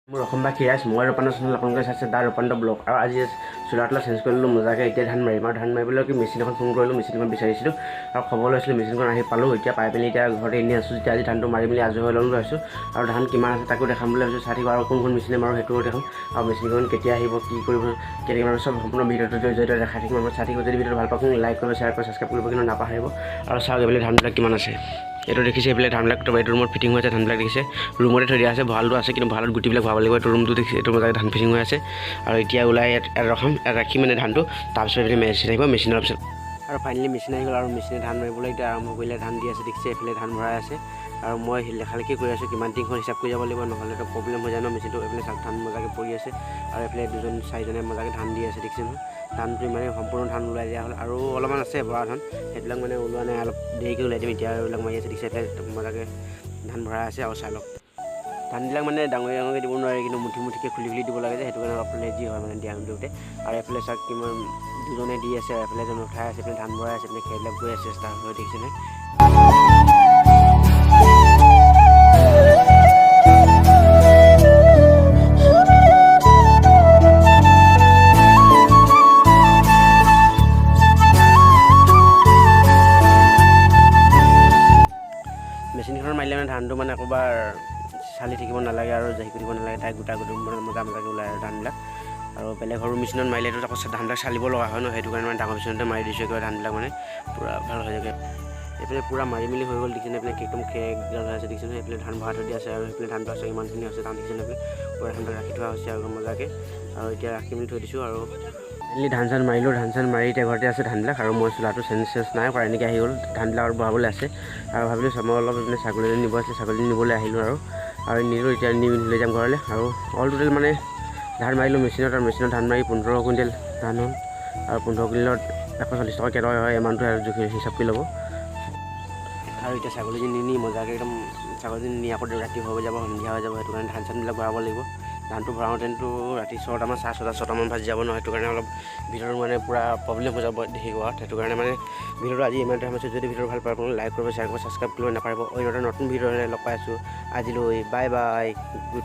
মোৰ অসমবাসী ৰাইজ, মই ৰূপান্ত চেনেল আপোনালোকে চাইছে দা ৰূপান্ত ব্লগ। আৰু আজি চোলা তোলা চেঞ্জ কৰিলোঁ মজাকৈ, এতিয়া ধান মাৰিম। আৰু ধান মাৰিবলৈ কি মেচিন এখন ফোন কৰিলোঁ, মেচিনখন বিচাৰিছিলোঁ আৰু খবৰ লৈছিলোঁ, মেচিনখন আহি পালোঁ। এতিয়া পাই পেলি এতিয়া ঘৰতে এনেই আছোঁ। যেতিয়া আজি ধানটো মাৰি মেলি আজৰি হৈ ল'ম বুলি ভাবিছোঁ। আৰু ধান কিমান আছে তাকো দেখাম বুলি ভাবিছোঁ, চাই থাকিব। আৰু কোনখন মেচিনে মাৰোঁ সেইটোও দেখাম। আৰু মেচিনখন কেতিয়া আহিব, কি কৰিব, কেনেকৈ মাৰোঁ, চব সম্পূৰ্ণ ভিডিঅ'টো জৰিয়তে দেখাই থাকিম। আৰু চাই থাকিব। যদি ভিডিঅ'টো ভাল পাওঁ লাইক কৰিব, শ্বেয়াৰ কৰিব, ছাবস্ক্ৰাইব কৰিব কিন্তু নাপাহৰিব। আৰু চাওক এইফালে ধানবিলাক কিমান আছে, এইটো দেখিছে। এইফালে ধানবিলাক এইটো ৰুমত ফিটিং হৈ আছে। ধানবিলাক দেখিছে, ৰুমতে থৈ দিয়া আছে। ভঁৰালটো আছে কিন্তু ভঁৰালত গুটিবিলাক ভৰাব লাগিব। এইটো ৰুমটো দেখিছে, এইটো মজাকৈ ধান ফিটিং হৈ আছে। আৰু এতিয়া ওলাই ইয়াত ইয়াত ৰখাম, ইয়াত ৰাখি মানে ধানটো, তাৰপিছত এইফালে মেচিন আহিব, মেচিনৰ পিছত। আৰু ফাইনেলি মেচিন আহি গ'ল। আৰু মেচিনে ধান মাৰিবলৈ এতিয়া আৰম্ভ কৰিলে। ধান দি আছে, দেখিছে, এইফালে ধান ভৰাই আছে। আৰু মই লেখালেখি কৰি আছোঁ, কিমান টিংখন হিচাপ কৰি যাব লাগিব, নহ'লেতো প্ৰব্লেম হৈ যায় ন মেচিনটো। এইফালে চাওক, ধান মজাকৈ পৰি আছে। আৰু এইফালে দুজন চাৰিজনে মজাকৈ ধান দি আছে, দেখিছে নহয়। ধানটো ইমানে সম্পূৰ্ণ ধান ওলাই দিয়া হ'ল। আৰু অলপমান আছে বৰা ধান, সেইবিলাক মানে ওলোৱা নাই, অলপ দেৰিকৈ ওলাই দিম। এতিয়া এইবিলাক মাৰি আছে, দেখিছে, এইফালে মজাকৈ ধান ভৰাই আছে। আৰু চাই লওক, ধানবিলাক মানে ডাঙৰ ডাঙৰকৈ দিব নোৱাৰে, কিন্তু মুঠি মুঠিকৈ খুলি খুলি দিব লাগে যে, সেইটো কাৰণে অলপ লেজি হয় মানে দিয়া দিওঁতে। আৰু এইফালে চাওক, কিমান দুজনে দি আছে, এফালে এজন উঠাই আছে, এইফালে ধান ভৰাই আছে, এইফালে খেৰবিলাক গৈ আছে ষ্টাৰ্ট হৈ, দেখিছেনে। মেচিনখনত মাৰিলে মানে ধানটো মানে ক'ৰবাৰ চালি থাকিব নালাগে আৰু হেৰি কৰিব নালাগে, তাই গোটা গোটা মানে মজা মজাকৈ ওলায় আৰু ধানবিলাক। আৰু বেলেগ সৰু মেচিনত মাৰিলেতো আকৌ ধানবিলাক চালিব লগা হয় ন, সেইটো কাৰণে মানে ডাঙৰ মেচিনতে মাৰি দিছোঁ। একেবাৰে ধানবিলাক মানে পূৰা ভাল হৈ যায়। এইফালে পূৰা মাৰি মেলি হৈ গ'ল, দেখিছেনে। এইফালে একদম খেৰকেইডাল হৈ আছে, দেখিছেনে। এইফালে ধান ভৰাই থৈ দিয়া আছে। আৰু সেইফালে ধানটো আছে, ইমানখিনি আছে ধান, দেখিছেনে। এইফালে পূৰা ধানবিলাক ৰাখি থোৱা হৈছে আৰু মজাকৈ। আৰু এতিয়া ৰাখি মেলি থৈ দিছোঁ। আৰু ফাইনেলি ধান চান মাৰিলোঁ। ধান চান মাৰি এতিয়া ঘৰতে আছে ধানবিলাক। আৰু মই চোলাটো চেঞ্জ চেঞ্জ নাই কৰা, এনেকৈ আহি গ'ল। ধানবিলাক আৰু বহাবলৈ আছে। আৰু ভাবিলোঁ মই অলপ মানে ছাগলীজনী নিব আছিলে, ছাগলীজনী নিবলৈ আহিলোঁ। আৰু নিলোঁ, এতিয়া নি লৈ যাম ঘৰলৈ। আৰু অল টোটেল মানে ধান মাৰিলোঁ মেচিনত। আৰু মেচিনত ধান মাৰি 15 কুইণ্টেল ধান হ'ল। আৰু 15 কুইণ্টেলত 140 টকা কেইটকা হয়, এমাউণ্টটো আৰু জুখি হিচাপ কৰি ল'ব। আৰু এতিয়া ছাগলীজনী নি মজাকৈ একদম ছাগলীজনী নি আকৌ ৰাতি হৈ যাব, সন্ধিয়া হৈ যাব। সেইটো কাৰণে ধান চানবিলাক ভৰাব লাগিব। ধানটো ভৰাওঁতেতো ৰাতি 6টামান, 6:30, 6টামান বাজি যাব ন, সেইটো কাৰণে অলপ ভিডিঅ'টো মানে পূৰা প্ৰব্লেম হৈ যাব হেৰি কৰাত। সেইটো কাৰণে মানে ভিডিঅ'টো আজি ইমানতে সামৰিছোঁ। যদি ভিডিঅ'টো ভাল পায়, আপোনালোকে লাইক কৰিব, শ্বেয়াৰ কৰিব, ছাবস্ক্ৰাইব কৰিব নাপাহৰিব। অন্য এটা নতুন ভিডিঅ'ৰে লগ পাই আছোঁ। আজিলৈ বাই বাই, গুড।